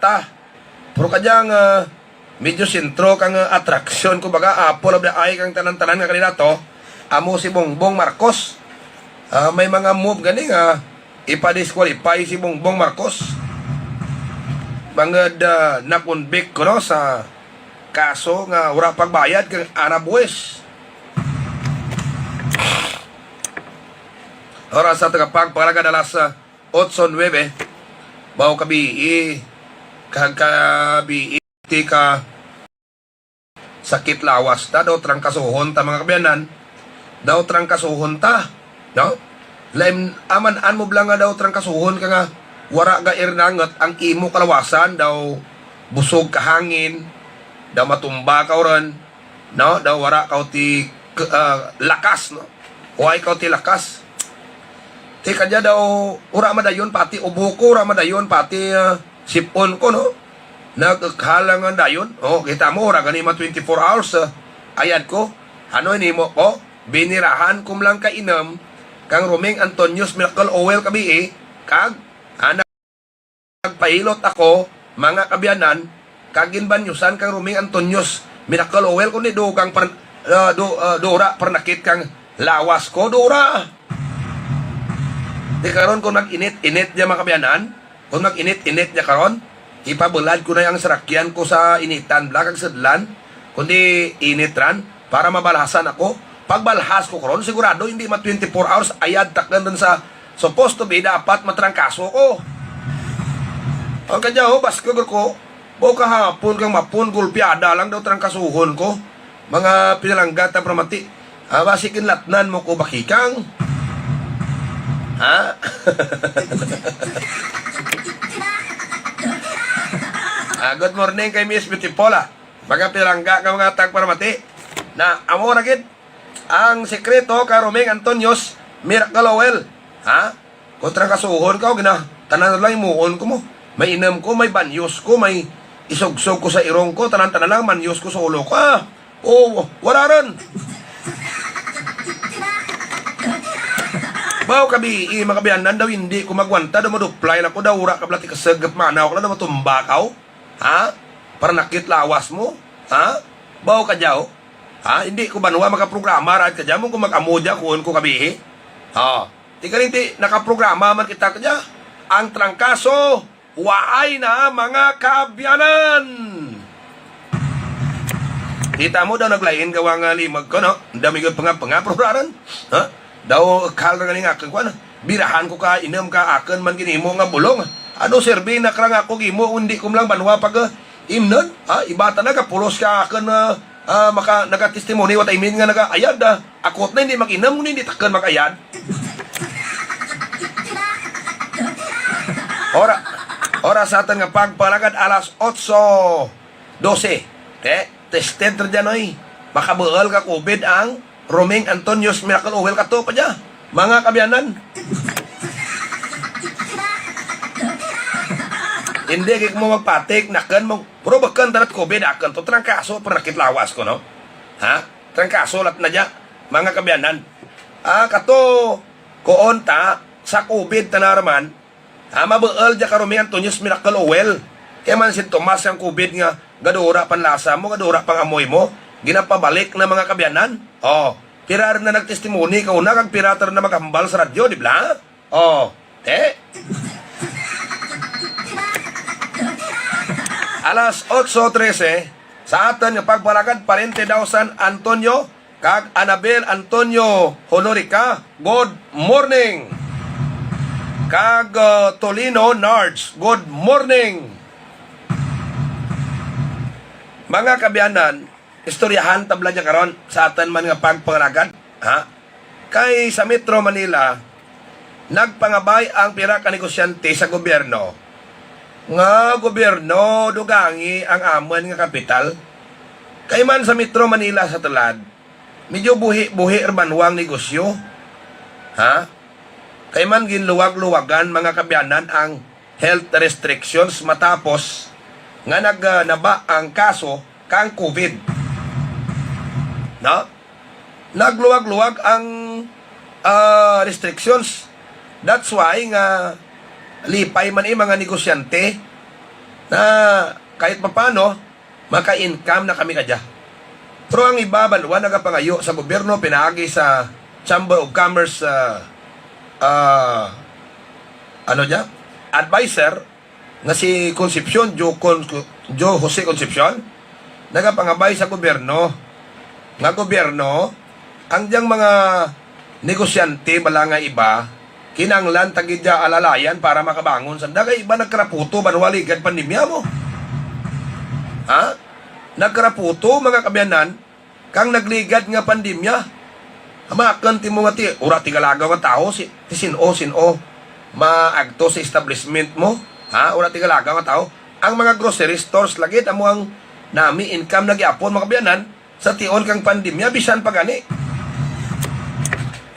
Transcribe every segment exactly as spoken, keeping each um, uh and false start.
Ah, pero kadya nga medyo sentro kang, ah, atraksyon, kumbaga, apple of the eye kang tanan-tanan nga kandidato, amo si Bongbong Marcos. Ah, may mga move gani nga ipa-disqualify si Bongbong Marcos. Bangod, ah, na-convict kuno sa kaso nga wala pagbayad kang Ana Bues. Oras sa tagapagpalagad alas, ah, otso nuebe. Baw kabii, kag kabii, ti ka sakit lawas ta, daw trangkasuhon ta, mga kaabyanan. Daw trangkasuhon ta, no? Lain, aman-an mo bala nga daw trangkasuhon ka nga wara ga irinangot ang imo kalawasan, daw busog ka hangin, daw matumba ka uron, no? Daw wara ka ti k-, ah, lakas, no? Way ka ti lakas. Ti kadya daw, ura madayon pati ubo ko, ura madayon pati, ah, sipon ko, no? Nagkhala nga dayon. Oh, kita mo, ura gani ma twenty-four hours, ah, ayad ko. Ano ini mo ko? Binirahan ko lang kainom kang Roming Antonio's Miracle Oil kabii, kag, ah, nagpahilot ako, mga kaabyanan, kag ginbanyusan kang Roming Antonio's Miracle Oil, kundi dugang par-, ah, du-, ah, dura parnakit kang lawas ko, dura. Di karon kung nag-init-init niya, mga kaabyanan, kung nag-init-init niya karon, ipabulad ko na ang sarakyan ko sa initan, bala, kag sudlan, kundi init ran, para mabalhasan ako. Pagbalhas ko karon, sigurado hindi ma twenty-four hours, ayad takon dun sa supposed to be dapat matrangkaso ko. Ang kadya, oh, baskog ko, baw kahapon kang mapon, gulpiada lang daw trangkasuhon ko. Mga pinalangga ta, paramati. Ah, basi kinlatnan mo ko, bakikang. Ha? Ah, good morning kay Miss Beautiful, ah. Mga pinalangga ka, mga tagparamati. Na, amo ra gid ang sekreto ka Roming Antonio's Miracle Oil. Ha? Kung trangkasuhon ka, o gina, tanan na lang imuon ko mo. May inom ko, may banyos ko, may isugsog ko sa irong ko, tanan-tanan lang manyos ko sa ulo ko. Ah, o, wala ron. Baw kabii, mga kaabyanan, daw hindi ko magwanta, daw maduplay lang ko, daw ura ka bala ti kasagap, manaw ko lang, daw matumba ka, oh. Ha? Parnakit lawas mo? Ha? Baw kadya, oh. Ha? Hindi ko banwa makaprograma, raad kadya mo kung mag-amo dya, kuon ko kabii. Oh. Ti kaninti, nakaprograma man kita kadya. Ang trangkaso, waay na, mga kaabyanan. Kita mo daw naglain gawa nga limag ko, no? Ang dami ko pangap-pangap, pero raran. Ha? Daw, kal ra ganing akon, kuwan. Birahan ko ka, inom ka, akon man ginimo nga bulong. Ano, serbi na ka nga ako gimo, hindi ko lang banwa pag, ah, imnon? Ha? Ibata na ka, pulos ka akon, ah, ah, maka, nagatestimony, what I mean nga nagaayad, ah. Akot na, hindi mag-inom, hindi takon mag-ayad. Ora, ora sa aton nga pagpalagad, alas otso dose. Eh, tested ra dyan, oy. Makabuol ka covid ang Roming Antonio's Miracle Oil kato pa dya. Mga kaabyanan. Hindi, kay mo magpatik, nakan mo, pero bakan tarat covid, akan to, trangkaso, pero nakit lawas ko, no? Ha? Trangkaso, lat na dya, mga kaabyanan. Ah, kato, kuon ta, sa covid, tanaraman, Ah, mabuol dya ka Roming Antonio's Miracle Oil. Kay man sintomas ang covid nga gadura pan lasa mo, gadura pang amoy mo, ginapabalik na mga kaabyanan. Oh, pira na nagtestimony ka una, kag pira ta na maghambal sa radyo, di ba? Oh, te? Alas otso trese, sa aton nga pagpalagad, parente daw San Antonio, kag Anabel Antonio Honorica, good morning. Kag, uh, Tolino Nards, good morning. Mga kaabyanan, istoryahan ta bala dya karon sa aton man nga pagpangalagad, ha? Kay sa Metro Manila, nagpangabay ang pira ka negosyante sa gobyerno nga gobyerno dugangi ang amon nga kapital. Kay man sa Metro Manila sa tulad, medyo buhi-buhi ra banwa ang negosyo. Ha? Kay man ginluwag-luwagan, mga kaabyanan, ang health restrictions matapos nga nag, ah, naba ang kaso kang covid. No? Nagluwag-luwag ang, ah, restrictions. That's why nga lipay man ang mga negosyante. na kahit papano, maka-income na kami kadya. Pero ang iba banwa nagapangayo sa gobyerno pinaagi sa Chamber of Commerce, ah, ah, ano dya? Advisor, nga si Concepcion, Joe Con-, Joe Jose Concepcion, nagapangabay sa gobyerno, nga gobyerno, ang diyang mga negosyante bala nga iba, kinahanglan ta gid dya alalayan para makabangon. Sa dagay iba nagkaraputo banwa ligad pandemya mo. Ha? Nagkaraputo, mga kaabyanan, kang nagligad nga pandemya. Hamakon ti mo nga ti, ura ti galagaw nga tawo, si, ti sin-o, sin-o maagto sa establishment mo. Ha? Ura ti galagaw nga tawo. Ang mga grocery stores lagi, amo ang nami income na gyapon, mga kaabyanan, sa tion kang pandemya, bisan pa gani.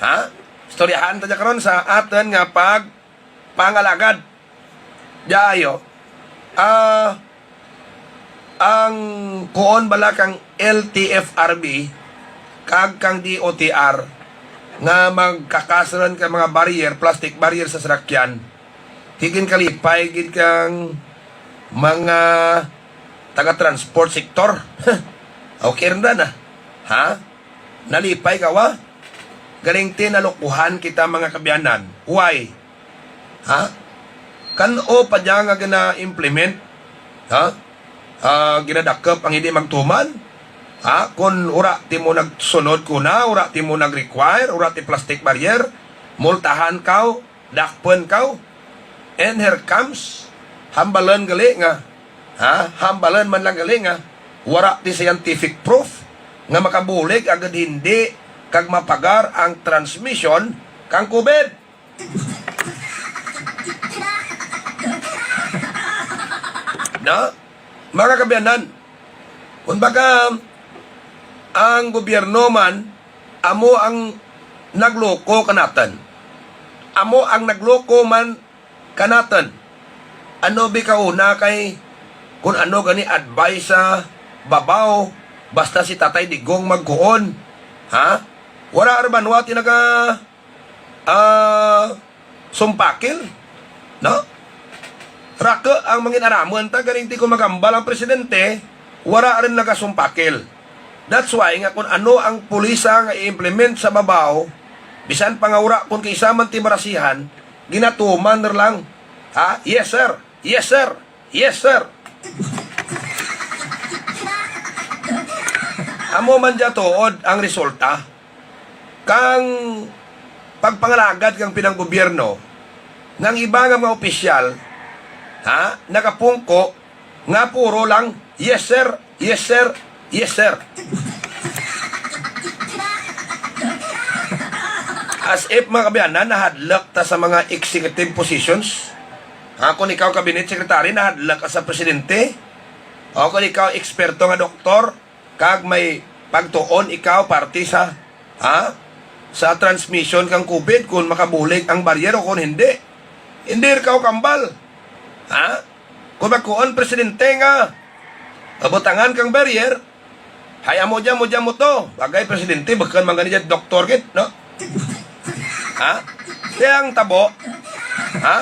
Ha? Istoryahan ta dya karon sa aton nga pagpangalagad. Dya ayo. Ah, ang kuon bala kang L T F R B kag kang D O T R nga magkakasron ka mga barrier, plastic barrier sa sarakyan, tigin kalipay gid kang mga taga-transport sector. Okay rin na. Ha? Nalipay ka, wa? Galing ti nalukuhan kita, mga kaabyanan. Why? Ha? Kan-o pa dya nga gina-implement? Ha? Ah, ginadakop ang hindi magtuman? Ha? Kung ura ti mo nagsunod kuna, ura ti mo nag-require, ura ti plastic barrier, multahan kaw, dakpon kaw. And here comes, hambalan gali nga, ha? Hambalan man lang gali nga, wara ti scientific proof nga makabulig agud hindi kag mapagar ang transmission kang COVID. No? Mga kaabyanan, kumbaga, ang gobyerno man, amo ang nagloko kanaton. Amo ang nagloko man kanaton. Ano bi kauna kay kung ano gani advice sa babaw, basta si Tatay Digong magkuon? Ha? Wala ra banwa ti naga, ah, sumpakil, no? Rako ang mangin-aramon ta, galing ti ko magambal ang presidente, wala rin nagasumpakil. That's why nga kung ano ang pulisa nga i-implement sa babaw, bisan pa nga wala kung kaisa man ti barasihan, ginatuman ra lang. Ha? Yes, sir. Yes, sir. Yes, sir. Amo man dya tuod ang resulta kang pagpangalagad kang pinanggobyerno, nga ang iba nga mga opisyal, ha, nagapungko nga puro lang, "Yes, sir. Yes, sir. Yes, sir." As if, mga kaabyanan, nahadlok ta sa mga executive positions. Ha, kung ikaw cabinet secretary, nahadlok ka sa presidente. O kung ikaw eksperto nga doktor, kag may pagtuon ikaw parte sa, ha? Sa transmission kang COVID, kung makabulig ang barrier o kung hindi. Hindi ra ka kambal. Ha? Kung magkuon presidente nga butangan kang barrier, hay amo dyan mo, dyan mo to. Bagay presidente, bukon man gani dyan doktor gid, no? Ha? Kaya ang tabo, ha?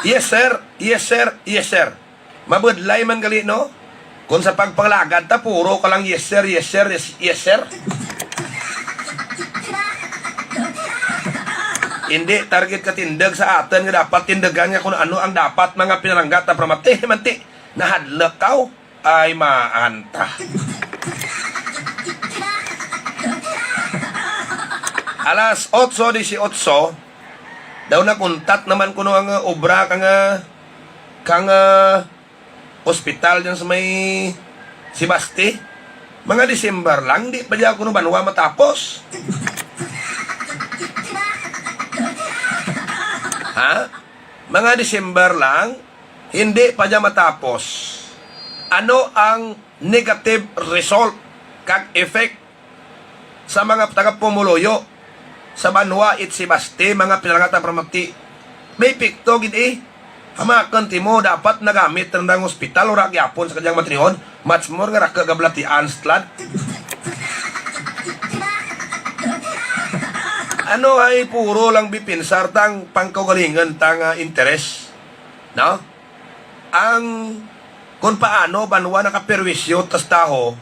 Yes, sir. Yes, sir. Yes, sir. Mabudlay man gali, no? Kung sa pagpangalagad ta, puro ka lang, "Yes, sir, yes, sir, yes, yes, sir." Hindi target ka tindog sa aton nga dapat tindogan nga kung ano ang dapat mga pinalangga ta, pero mati, mati, nahadlok kaw. Ay, maanta. Alas otso disiotso, daw nakuntat naman kuno ang, uh, obra kang, uh, kang, uh, ospital dyan sa may Sebaste. Mga December lang, di pa dyan kuno banwa matapos. Ha? Mga December lang, hindi pa dyan matapos. Ano ang negative result kag effect sa mga taga-pumuluyo sa banwa it Sebaste, mga pinalangga ta, pramati? May epekto gid, eh. Hamakon ti mo, dapat nagamit ra ang ospital, ura gyapon sa kanyang matriyon. Much more nga raka gablatian sa tlad. Ano ay puro lang bipinsar tang pangkaugalingon ta nga interes, no? Ang Kon paano banwa nakaperwisyo tas taho,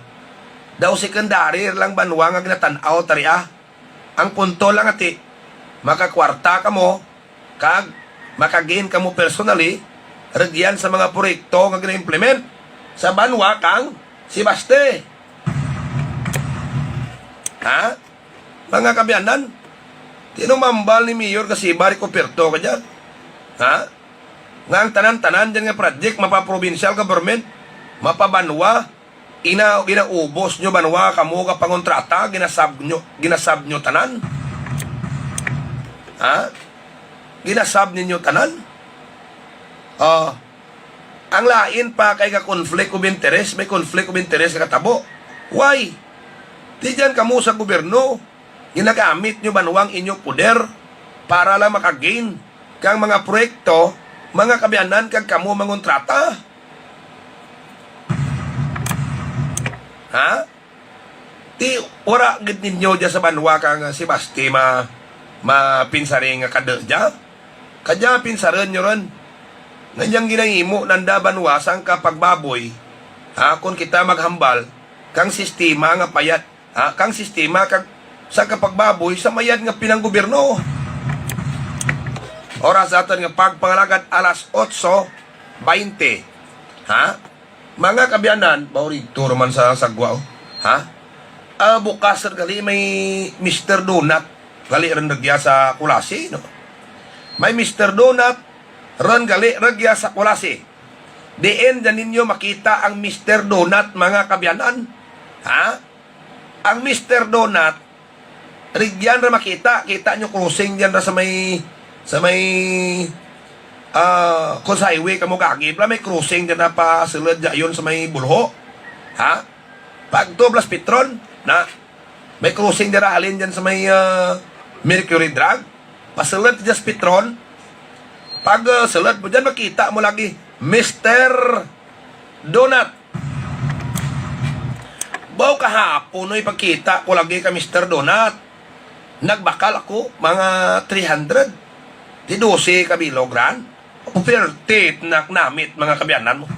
daw secondary lang banwa nga ginatan-aw tari, ah. Ang punto lang ati, makakwarta kamo kag makagain kamo personally, rugyan sa mga proyekto nga gina-implement sa banwa kang Sebaste. Ha? Mga kaabyanan, tinumambal ni Mayor Gasiba Ricoperto ka dyan. Ha? Nga ang tanan-tanan dyan nga project mapa-provincial government, mapabanwa, ina, ginaubos nyo banwa kamo ka pangontrata, ginasab nyo, ginasab nyo tanan. Ha? Ginasab ninyo tanan. Ah, ang lain pa kay ka conflict of interest, may conflict of interest nga katabo. Why? Di dyan kamo sa gobyerno, ginagamit nyo banwang inyo poder para lang makagain kang mga proyekto, mga kaabyanan, kag kamo mangontrata. Ha? Ti, wara gid ninyo dya sa banwa kang Sebaste ma, mapinsari nga kade dya. Kadya pinsaren nyo ron. Nga dyan ginahimo nanda banwa sang kapagbaboy, ha, kon kita maghambal kang sistema nga payat, ha, kang sistema kag sa kapagbaboy sa mayad nga pinanggobyerno. Oras sa aton nga pagpangalagad, alas otso baynte. Ha? Mga kaabyanan, baw didto man sa sagwa, oh. Ha? Ah, bukas ra gali may Mister Donut. Gali rin rugya sa Culasi, no? May Mister Donut, ron gali rugya sa Culasi. Diin dyan ninyo makita ang Mister Donut, mga kaabyanan? Ha? Ang Mister Donut, rugyan ra makita. Kita nyo crossing dyan ra sa may, sa may, ah, kung sa highway kamo gagi, bala may crossing dyan ra pa sulod dyan sa may Bulho. Ha? Pagto plus Petron, na, may crossing dyan ra halin dyan sa may, ah, Mercury Drug. Pasulod dyan sa Petron. Pag, ah, sulod mo dyan, makita mo lagi, Mister Donut. Baw kahapon, no, ipagkita ko lagi ka Mister Donut. Nagbakal ako, mga three hundred. Di dose ka bilog ran. Perti na namit, mga kaabyanan mo.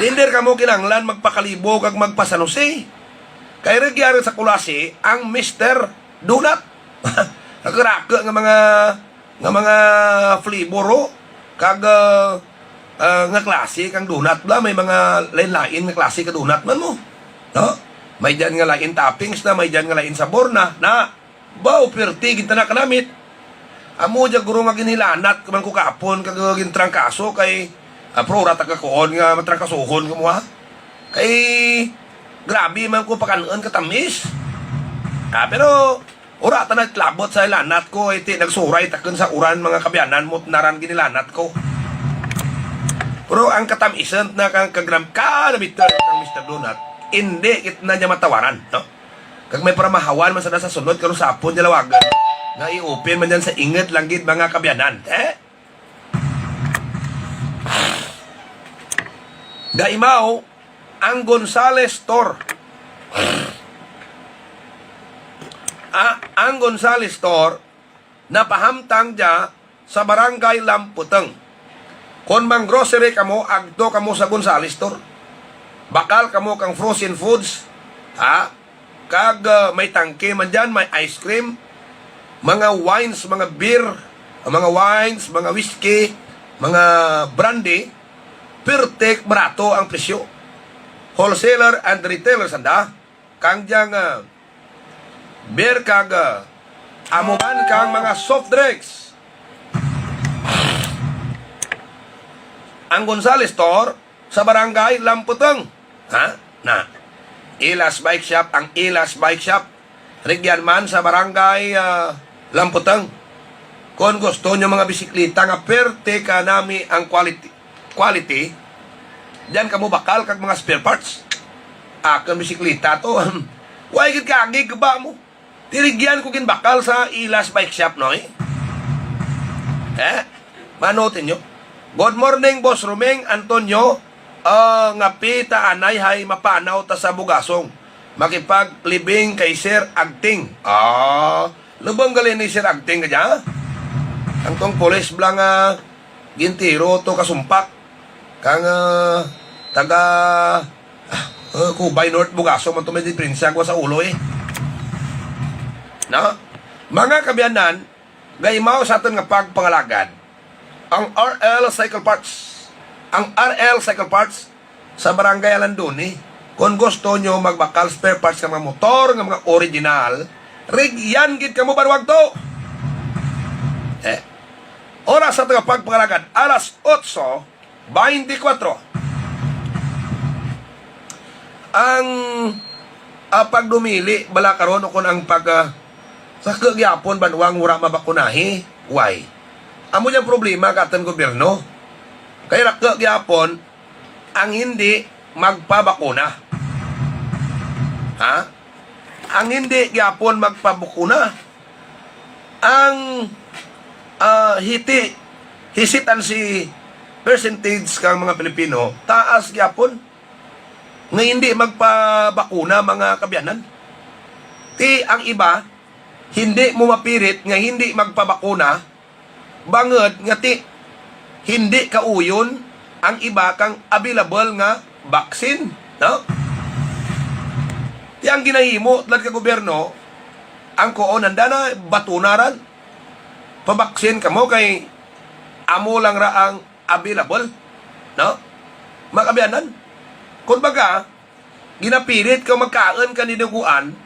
Tinder kamo kinahanglan magpakalibog kag magpa-San Jose. Kay rugyan sa Culasi ang Mister Donut. Raku-raku nga mga, nga mga flavor, oh. Kag, ah, ah, nga klase kang donut bala, may mga lain-lain nga klase ka donut man mo. No? May dyan nga lain toppings na, may dyan nga lain sabor na. Na, baw, perti gid na kanamit. Amo dya guro nga ginhilanat man ko kapon kag gintrangkaso kay, ah, pro ra ta ka kuon nga matrangkasohon kamo, ha? Kay grabe man ko pakan-on katamis. Ah, pero wara ta nagtlabot sa hilanat ko, iti nagsuray takon sa uran, mga kaabyanan, mo naran ginilanat ko. Pero ang katamis-an na kang kagram ka na bitter kang Mister Donut, hindi kita na niya matawaran, no? Kag may paramahawan man sana sa sunod karon sa hapon niya lawagan nga i-open man yan sa inged lang gid, mga kaabyanan. Eh? Gaimaw, ang Gonzales Store. Ah, ang Gonzales Store napahamtang dya sa Barangay Lamputeng. Kon mang-grocery kamo, agto kamo sa Gonzales Store. Bakal kamo kang frozen foods, ha? Kag, ah, may tangke man dyan, may ice cream, mga wines, mga beer, mga wines, mga whiskey, mga brandy, perti barato ang presyo. Wholesaler and retailer sanda, kang dyang, ah, beer kag, ah, amo man kang mga soft drinks. Ang Gonzales Store sa Barangay Lamputeng. Ha? Na. Ilas Bike Shop, ang Ilas Bike Shop. Rugyan man sa Barangay, ah, Lamputeng. Kon gusto nyo mga bisikleta nga perti ka nami ang quality, quality, dyan kamo bakal kag mga spare parts. Akon bisikleta to. Way gid kagig ba mo? Ti rugyan ko ginbakal sa Ilas Bike Shop, no, eh? Eh? Manutin nyo. Good morning, Boss Romeng Antonio. Ah, nga pita anay hay mapanaw ta sa Bugasong. Makipaglibing kay Sir Agting. Ah, lubong gali ni Sir Agting ka dyan? Ang tong pulis bala nga gintiro to kasumpak kang, ah, taga, ah, Cubay North, Bugaso man to, may diperensya ko sa ulo, eh. No? Mga kabiyanan, gaimaw sa aton nga pagpangalagad ang R L Cycle Parts. Ang R L Cycle Parts sa Barangay Alandoni. Kung gusto nyo magbakal spare parts nga mga motor, nga mga original, rigyan gid kamo, banwag to. Eh, oras sa taga pagpangalagad, alas otso beintikwatro. Ang, ah, pagdumili bala karon, o kung ang pag, ah, sa gyapon banwang wala mabakunahi, why? Amo yung problema ka aton gobyerno. Kay rako gyapon, ang hindi magpabakuna. Ha? Ang hindi gyapon magpabakuna. Ang, ah, hiti, hisitan si percentage kang mga Pilipino, taas gyapon nga hindi magpabakuna, mga kabiyanan. Ti ang iba, hindi mo mapirit nga hindi magpabakuna, bangod nga ti hindi kauyon ang iba kang available nga vaccine, no? Ti ang ginahimo tulad ka gobyerno, ang kuon nanda na batunaran, pabaksin kamo kay amo lang ra ang available, no? Mga kabiyanan, kumbaga, ginapilit ka magkaon ka dinuguan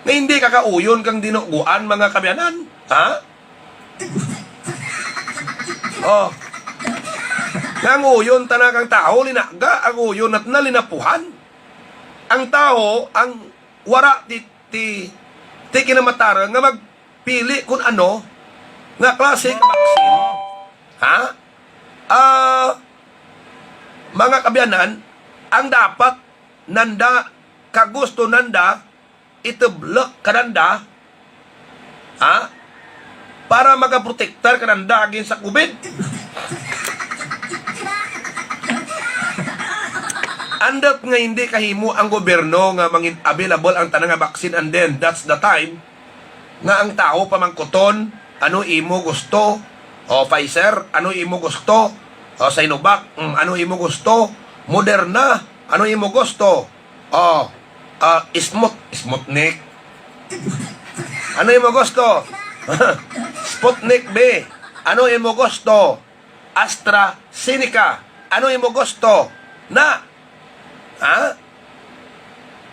nga hindi ka kauyon kang dinuguan, mga kabiyanan, ha? Oh. Nga ang uyon tana kang tawo linaga, ang uyon nat na linapuhan. Ang tawo ang wara ti, ti, ti kinamatarang nga magpili kun ano nga klase ka vaccine. Ha? Ah, mga kabiyanan, ang dapat nanda, kagusto nanda, itublok kananda, ha? Para makaprotektar kananda against sa COVID. Andot nga hindi kahimo ang gobyerno nga mangin available ang tanan nga vaccine, and then that's the time nga ang tawo pamangkuton, "Ano imo gusto? O Pfizer, ano imo gusto? O Sinovac, mm, ano imo gusto? Moderna, ano imo gusto? O, ah, Smut-, Sputnik, ano imo gusto? Sputnik V, ano imo gusto? AstraZeneca, ano imo gusto?" Na, ha?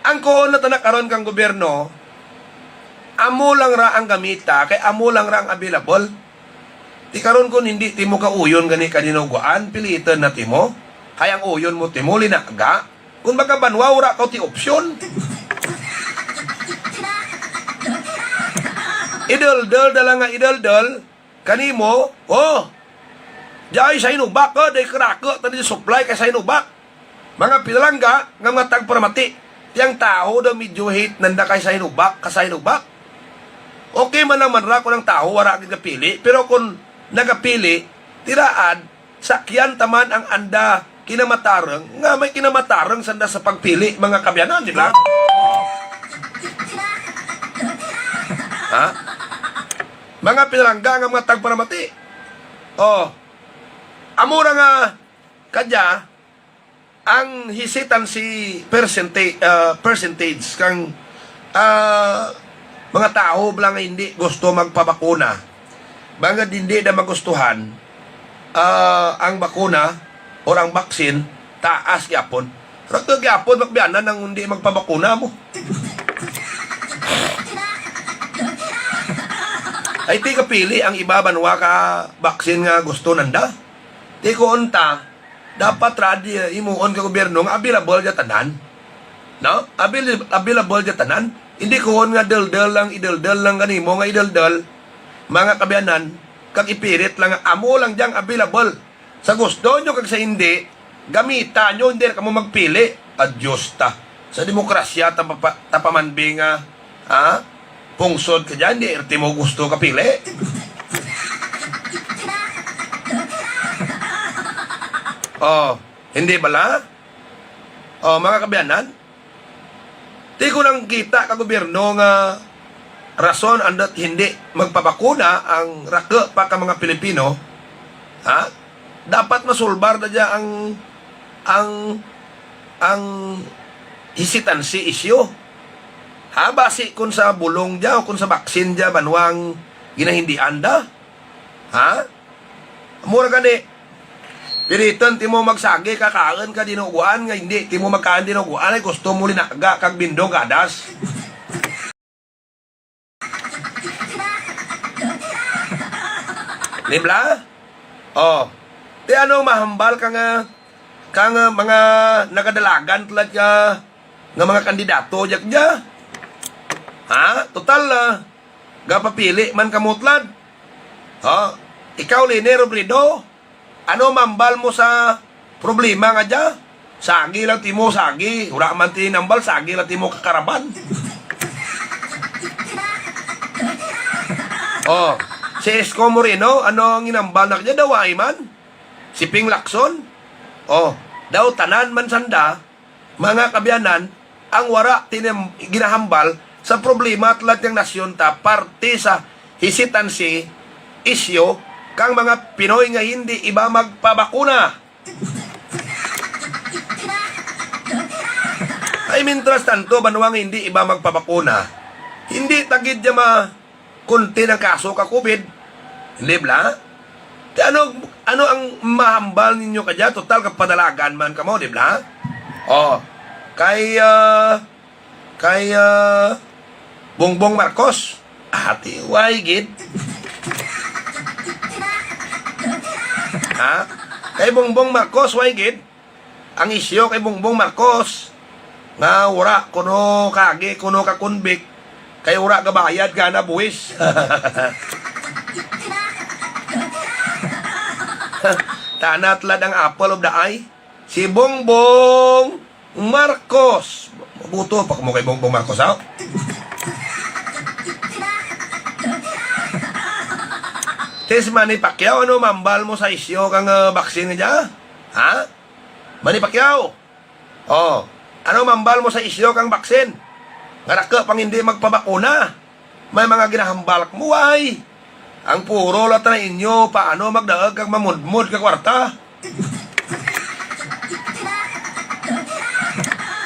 Ang kuon na tana karon kang gobyerno, amo lang ra ang gamita, kay amo lang ra ang available. Ti karon, kung hindi timo kauyon gani ka dinuguan, piliton na timo. Kay ang uyon mo timo, linaga. Kung baga banwa, wala ka ti opsyon. Idol-dol na lang nga idol-dol. Kanimo, oh, diay Sinovac, oh, diay karako, tani supply kay Sinovac. Mga pinalangga nga mga tagparamati, ti ang tawo daw medyo hate nanda kay Sinovac, ka Sinovac. Okay man naman ra kung ang tawo wala gid kapili, pero kung nagapili, tiraad, sakyan taman ang anda kinamatarang, nga may kinamatarang sanda sa pagpili, mga kabiyanan, di ba? Ha? Mga pinalangga nga mga tagparamati. Oh, amo ra nga kadya, ang hisitan si percenta-, ah, percentage kang, ah, mga tawo bala nga hindi gusto magpabakuna. Bangod hindi na magustuhan, ah, ang bakuna or ang vaccine, taas gyapon. Rato gyapon, makbiyanan ang hindi magpabakuna mo. Ay, ti kapili ang iba banwa ka vaccine nga gusto nanda. Ti kuon ta, dapat ra di himuon ka gobyerno nga available dya tanan. No? Avail-, available dya tanan. Hindi kuon nga daldal lang, idaldal lang kanimo nga idaldal, mga kabiyanan, kag ipirit lang nga amo lang dyang available. Sa gusto nyo kag sa hindi, gamita nyo, hindi na kamo magpili. Adyos ta. Sa demokrasya, ta pa-, ta pa man bi nga, ha? Pungsod ka dyan, di ti mo gusto kapili. Oh, hindi bala? Oh, mga kabiyanan, ti ko lang kita ka gobyerno nga rason andot hindi magpabakuna ang raku pa ka mga Pilipino, ha? Dapat masulbar na dya ang, ang, ang hesitancy issue. Ha? Basi kung sa bulong dya o kung sa baksin dya, banwang ginahindian da. Ha? Mura gani, piliton timo magsagi, kakaon ka dinuguan, nga hindi timo magkaon dinuguan, ay gusto mo linaga kag bindong gadas. Di bala? Oh. Ti ano mahambal ka nga, ka nga mga nagadalagan tulad ka nga mga kandidato, jak dya? Ha? Total, ah, gapapili man ka mutlad. Ha? Ikaw, Leni Robredo, ano mambal mo sa problema nga dya? Sagi lang timo, sagi. Wala man tinambal, sagi lang timo kakaraban. Oh, si Isko Moreno, ano ang inambal na kanya? Daway man. Si Ping Lacson, oh, daw tanan man sanda, mga kabiyanan, ang wara tinim ginahambal sa problema tulad ng nasyon ta parte sa hesitancy issue kang mga Pinoy nga hindi iba magpabakuna. Ay, mintras tanto, banwang hindi iba magpabakuna, hindi tagid niya ma-contain ang kaso ka covid. Hindi bala? Ti ano, ano ang mahambal ninyo kadya? Total, kapadalagan man kamo, di bala? Oh, kay, ah, kay, ah, Bongbong Marcos. Ati, way gid. Ha? Kay Bongbong Marcos, way gid. Ang isyu kay Bongbong Marcos, nga wala kuno kaagi, kuno ka-convict, kay wala gabayad ka na buwis. Tanat lad ang apple of the eye. Si Bongbong Marcos. Mabuto pa mo kay Bongbong Marcos, ha? Tis Manny Pacquiao, ano mambal mo sa isyu kang, ah, baksin nga dya? Ha? Manny Pacquiao. Oh, ano mambal mo sa isyu kang baksin? Nga raku pang hindi magpabakuna. May mga ginahambalak mo, ay. Ang puro lang tanan inyo, paano magdaag kag mamudmod ka kwarta?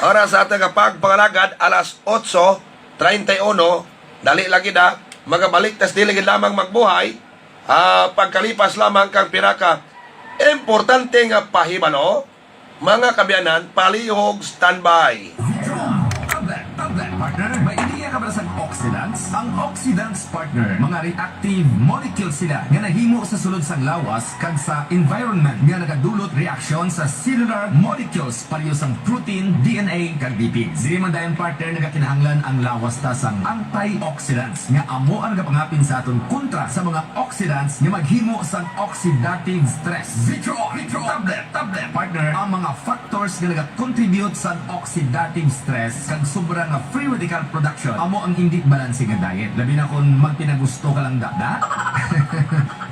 Oras sa ating kapagpangalagad, alas otso treinta y uno. Dali lagi da. Magabalik tas dili gid lamang magbuhay. Ah, pagkalipas lamang kang pira ka importante nga pahibalo, mga kabiyanan, palihog, standby. Vitro, tablet, tablet, partner. May ideya ka ba sa oxidants? Ang oxidants, partner, mga reactive molecules sila nga nahimo sa sulod sang lawas kag sa environment nga nagadulot reaksyon sa cellular molecules, pareho sang protein, D N A, kag lipids. Diri man dayon, partner, nagakinahanglan ang lawas ta sang antioxidants nga amo ang nagapangapin sa aton kontra sa mga oxidants nga maghimo sang oxidative stress. Vitro, Vitro, tablet, tablet, partner, ang mga factors nga nagakontribute sa oxidative stress kag sobra nga free radical production amo ang indi balanse nga diet, labi na kon magpinagusto ka lang, da, da?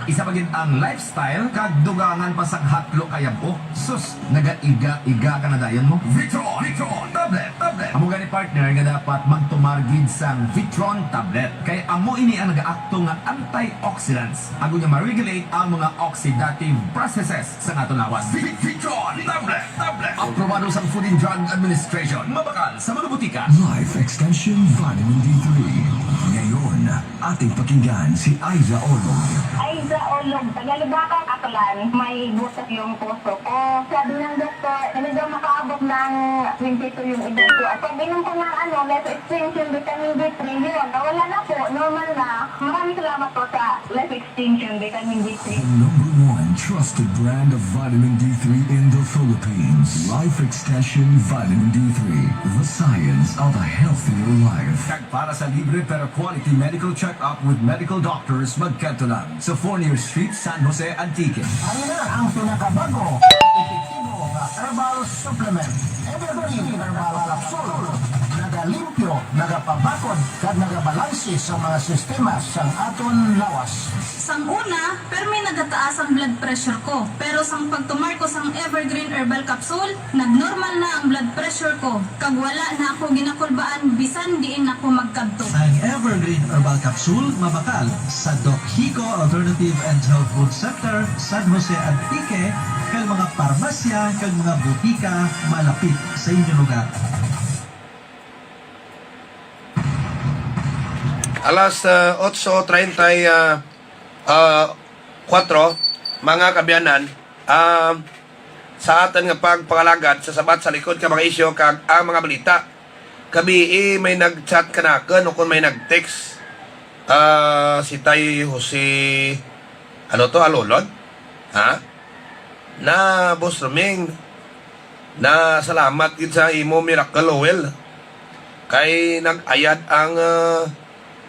Isa pa gid ang lifestyle kag dugangan pa sang hatlo ka yab-o. Sus, nagaiga-iga ka na dayon mo. Vitron, Vitron, tablet, tablet. Amo gani, partner, nga dapat magtumar gid sang Vitron tablet, kay amo ini ang nagaakto nga antioxidants, agod nga ma-regulate ang mga oxidative processes sa aton lawas. Vi-, Vitron tablet, tablet. Aprobado sang Food and Drug Administration. Mabakal sa mga butika. Life Extension Vitamin D three. Ngayon, ating pakinggan si Aiza Olog. Aiza Olog, taga Lubacan, Aklan. May butas yung puso ko. Sabi ng doktor, hindi daw makaabot ng twenty-two yung edad ko. At pag inom ko ng, ano, Life Extension Vitamin D three, yun, nawala na po. Normal na. Maraming salamat po sa Life Extension Vitamin D three. The number one trusted brand of vitamin D three in the Philippines. Life Extension Vitamin D three. The science of a healthier life. Kag para sa libre pero quality medical check-up with medical doctors, magkadto lang sa Fornier Street, San Jose, Antique. Ari na ang pinakabago, epektibo nga herbal supplement, Evergreen Herbal Capsule. Nagalimpyo, nagapabakod, kag nagabalanse sa mga sistema sang aton lawas. Sang una, permi nagataas Taas ang blood pressure ko, pero sang pagtumar ko sang Evergreen Herbal Capsule, nagnormal na ang blood pressure ko, kag wala na ako ginakulbaan bisan diin ako magkadto. Ang Evergreen Herbal Capsule mabakal sa Doc Hico Alternative and Health Food Center, San Jose, Antique, kag mga parmasya kag mga butika malapit sa inyo lugar. Alas, ah, otso treinta y, ah, ah, kuwatro, mga kaabyanan, ah, sa aton nga pagpangalagad sa Sabat sa Likod ka mga Isyu kag ang mga balita. Gabii may nag-chat kanakon o kung may nag-text, ah, si Tay Jose, ano to, Alolod? Ha? Na, Boss Roming, na salamat gid sa imo miracle oil. Kay nag-ayad ang, ah,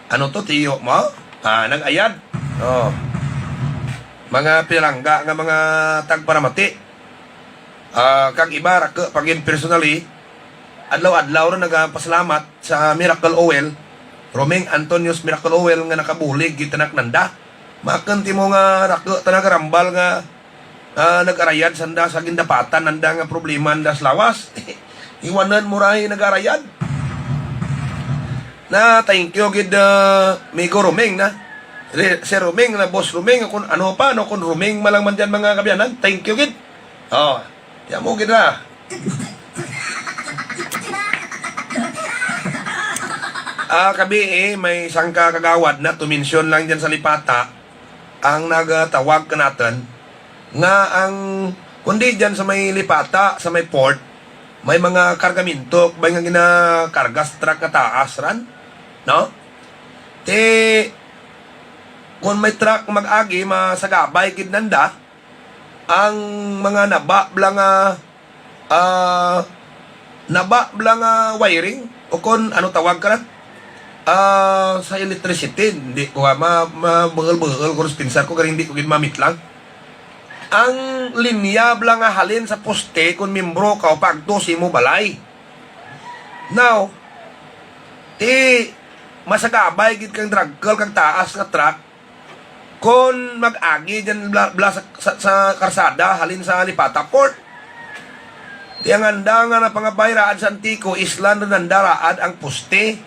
ano to, tiyo mo? Ah, nag-ayad. Oh. Mga pinalangga nga mga tagparamati. Ah, kag iba ra ko pa gid personally, adlaw-adlaw ra nagapasalamat sa miracle oil. Roming Antonius miracle oil nga nakabulig gid tanak nanda. Makon timo nga ra ko ta nagarambal nga, ah, nag-arayad sanda sa gindapatan nanda nga problema nanda sa lawas. Iwanan mo rahi nag-arayad. Na, thank you gid, ah, Migo Roming na. Re-, Sir Roming na, Boss Roming, kung ano pa, no, kung Roming malang man dyan, mga kaabyanan, thank you gid. Oh, ya mo gid na. Ah, kabi, eh, may sangka kagawad na, to mention lang dyan sa Lipata, ang nagatawag kanaton nga ang, kundi dyan sa may Lipata, sa may port, may mga kargamento, bay nga ginakarga sa truck nga taas ran, no? Ti, kung may truck mag-agi, masagabay gid nanda ang mga naba bla nga, ah, naba bla nga wiring, o kon ano tawag ka na? Ah, sa electricity, hindi ko nga ma-, mabuhol-buhol ko sa pinsar ko, kaya hindi ko gid mamitlang. Ang linya bla nga halin sa poste, kung membro ka o pagto sa imo balay. Now, ti, masagabay gid kang dragkol kag taas nga truck, kon mag-agi dyan bla, bla sa, sa, sa karsada halin sa Lipata Port. Ti ang anda nga napangabayraad sa Antico, islan rin anda raad ang poste.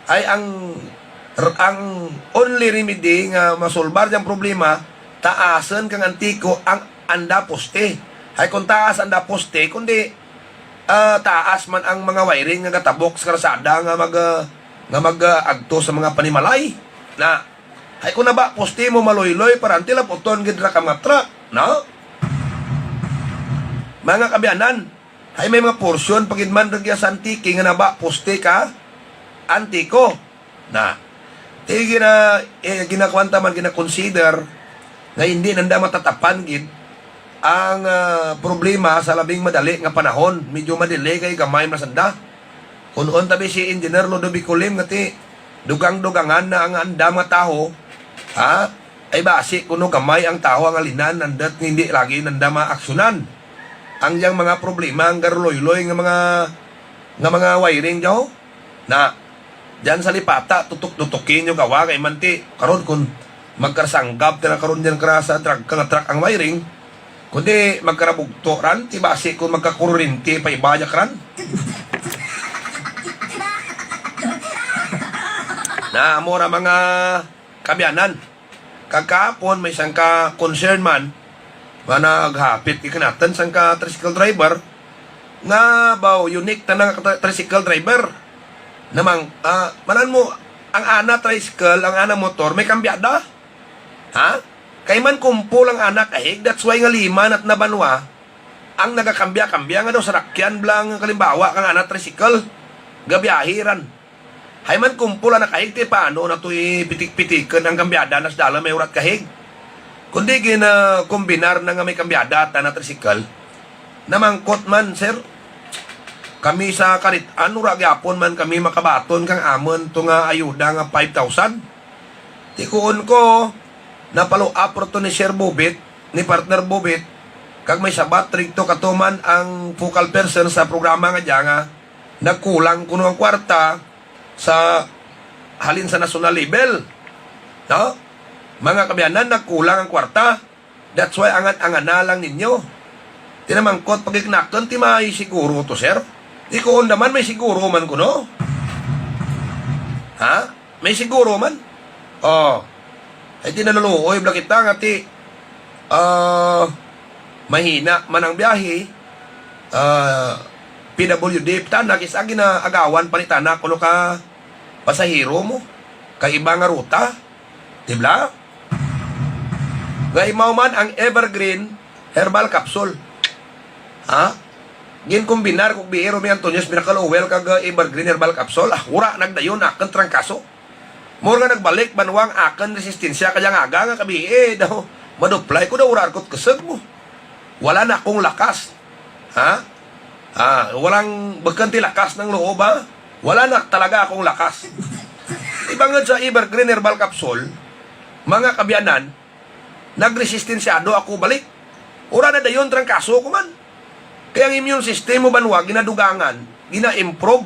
Ay ang, ang only remedy nga masulbar dyan problema, taasan kang Antico ang anda poste. Ay kung taas anda poste, kundi, ah, taas man ang mga wiring nga gatabok sa karsada nga mag, ah, nga mag, ah, agto sa mga panimalay. Na, Hay, kung naba poste mo maluyloy, para ang tilaputon gid ra ka mga truck, no? Mga kaabyanan, hay may mga porsyon pa gid man ragya sa Antique nga naba poste ka Antico. Na, ti gina-, eh, ginakwanta man, gina-consider nga hindi nanda matatapan gid ang, ah, problema sa labing madali nga panahon. Medyo madili kay gamay masanda. Kun-on tabi si Engineer Ludovico Lim nga ti dugang-dugangan na ang andam nga tawo, ha? Ay basi kuno gamay ang tawo ang alinan, nandot nga hindi lagi nanda maaksyonan ang yang mga problema ang garloyloy nga mga, nga mga wiring daw. Na, diyan sa Lipata, tutok-tutukin nyo gawa kay manti. Karon kun magkarsanggab ta na karon diyan kara sa truck, nga truck ang wiring, kundi magkarabugto ran, ti basi kun magkakuryente pa iba diya karan. Na, amo ra mga kaabyanan. Kag kahapon, may isang ka concern man, nga naghapit ikanatan sang ka tricycle driver, nga baw unique ta nga ka-, tricycle driver. Namang, ah, manan mo, ang ana tricycle, ang ana motor, may kambyada. Ha? Kay man kumpol ang ana kahig, that's why nga lima nat na banwa ang nagakambya-kambya nga daw sarakyan bla ang kalimbawa kang ana tricycle. Gabiyahe ran. Hay man kumpol ang nakaig, ti paano na to ipitik-pitikon ang kambyada nas dalan may urat kahig? Kundi gina-combinar na nga may kambyada ta na tricycle. Namangkot man, sir. Kami sa Karit-an, ura gyapon man kami makabaton kang amon to nga ayuda nga five thousand. Tikuon ko, napalo-up to ni Sir Bobit, ni Partner Bobit, kag may sabat rigto katuman ang focal person sa programa nga dya nga nagkulang kuno ang kwarta sa halin sa national level. No? Mga kaabyanan, nagkulang ang kwarta. That's why angan-angana lang ninyo. Tinamangkot pagiknakon ti may siguro to, sir. Di ko naman may siguro man kuno. Ha? May siguro man. Oh. Ay di naluluoy bala kita nga ti ah, mahina man ang biyahe. Ah, P W D tana, kis-a ginaagawan pa ni tana kuno ka pasahero mo kay iba nga ruta. Di bala? Nga imaw man ang Evergreen Herbal Capsule. Ha? Ginkombinar kog biiro mi Antonio sa Miracle Oil kag, uh, Evergreen Herbal Capsule. Ah, wara nagdayon akon trangkaso. Mura nga nagbalik banwa ang akon resistensya kaya nga aga nga kabi, eh, daw, maduplay ko daw, wara ko kusog mo. Wala na akong lakas. Ha? Ah, walang, bukon ti lakas ng loob, ha? Wala na talaga akong lakas. Ibangod sa Evergreen Herbal Capsule, mga kabiyanan, nagresistensya daw ako balik. Wara na dayon trangkaso ko man. Kaya ang immune system mo banwa ginadugangan, gina-improve.